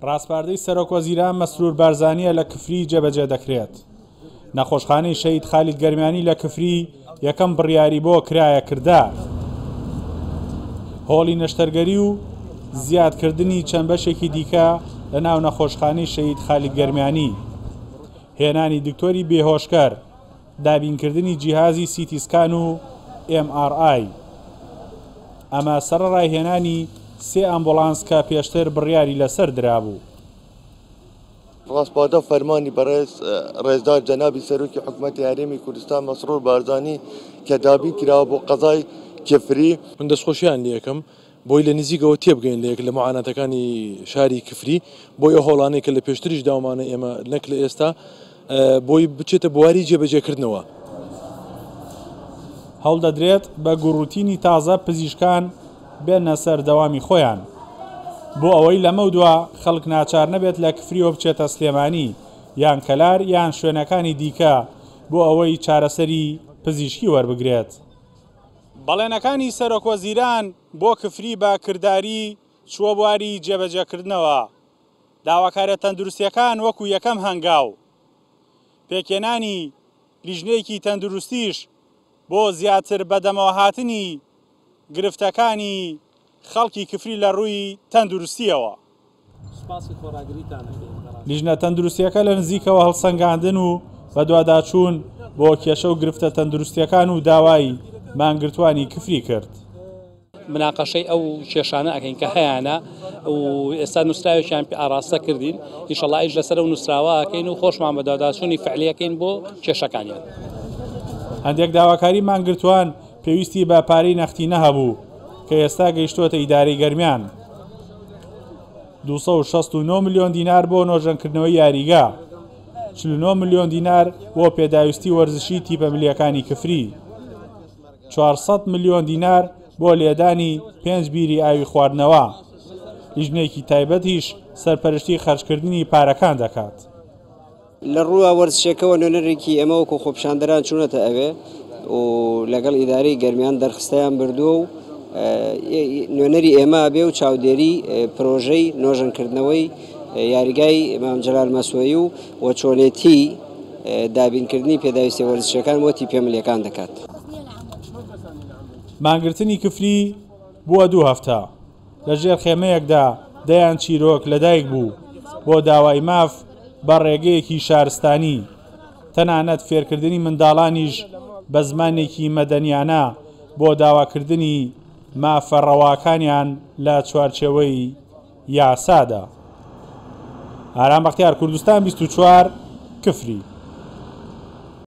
ڕاسپاردەی سەرۆکوەزیران مەسرور بارزانییە لە کفری جێبەجێ دەکرێت. نەخۆشخانەی شەهید خالید گەرمیانی لە کفری یەکەم بڕیاری بۆ کرایە کردار. هۆڵی نەشتەرگەری و زیادکردنی چەند بەشێکی دیکە لە ناو نەخۆشخانەی شەهید خالید گەرمیانی. هێنانی دکتۆری بێهۆشکەر، دابینکردنی جیهازی سیتی سکان و ئێم ئاڕ ئای. ئەمە سەرەڕای هێنانی سێ ئامبوڵانس کە پێشتر بڕیاری لەسەر درابوو. ڕاسپاردە و فەرمانی بەڕێز ڕێزدار جەنابی سەرۆکی حکومەتی هەرێمی کوردستان مەسرور بارزانی کە دابین کراوە بۆ قەزای کفری. من دەستخۆشیان لێ ئەکەم بۆی لە نزیکەوە تێبگەین لە یەک لە موعاناتەکانی شاری کفری بۆی ئەو هەوڵانەی کە لە پێشتریش داومانە ئێمە نەک لە ئێستا بۆی بچێتە بواری جێبەجێکردنەوە. هەوڵدەدرێت بە گوڕوتینی تازە پزیشکان بێنە سەر دەوامی خۆیان بۆ ئەوەی لەمەودوا خەڵک ناچار نەبێت لە کفریەوە بچێتە سلێمانی یان کەلار یان شوێنەکانی دیکە بۆ ئەوەی چارەسەری پزیشکی وەربگرێت. بەڵێنەکانی سەرۆکوەزیران بۆ کفری بە کرداری چووە بواری جێبەجێکردنەوە، داواکاریە تەندروستیەکان وەکو یەکەم هەنگاو، پێکهێنانی لیژنەیەکی تەندروستیش بۆ زیاتر بەدەمەوەهاتنی گرفتەکانی خەڵکی کفری لە رووی تەندروستییەوە. لیژنە تەندروستییەکە لە نزیکەوە هەڵسەنگاندن و بەدواداچوون بۆ کێشە و گرفتە تەندروستییەکان و داوای مانگرتووانی کفری کرد. مناقەشەی ئەو کێشانە ئەکەین کە هەیانە و ئێستا نووسراوێکیان پێ ئاراستە کردین، ئیشەڵا ئیش لەسەر ئەو نووسراوە ئەکەین و خۆشمان بەدواداچوونی فعلی ئەکەین بۆ کێشەکانیان. هەندێک داواکاری مانگرتووان پێویستی بە پارەی نەختینە هەبوو کە ئێستا گەیشتووەتە ئیدارەی گەرمیان. 269 ملیۆن دینار بۆ نۆژەنکردنەوەی یاریگا، 49 ملیۆن دینار بۆ پێداویستی وەرزشی تیپە ملییەکانی کفری، 400 ملیۆن دینار بۆ لێدانی پێنج بیری ئاوی خواردنەوە. لیژنەیەکی تایبەتیش سەرپەرشتی خەرجکردنی پارەکان دەکات. لە ڕووە وەرزشێکەوە نوێنەرێکی ئێمە وەکو خۆپیشاندەران چوونەتە ئەوێ و لەگەڵ ئیدارەی گەرمیان دەرخستەیان بردووە و نوێنەری ئێمە بێ و چاودێری پرۆژەی نۆژەنکردنەوەی یاریگای مام جەلال مەسۆیی و و چۆنێتی دابینکردنی پێداویستیە وەرزشیەکان بۆ تیپە ملیەکان دەکات. مانگرتنی کفری بووە دوو هەفتە. لە ژێر خێمەیەکدا دەیان چیرۆک لەدایک بوو بۆ داوای ماف بە ڕێگەیەکی شارستانی، تەنانەت فێرکردنی منداڵانیش بە زمانێکی مەدەنیانە بۆ داواکردنی مافە ڕەواکانیان لە چوارچێوەی یاسادا. ئارام بەختیار، کوردستان 24، کفری.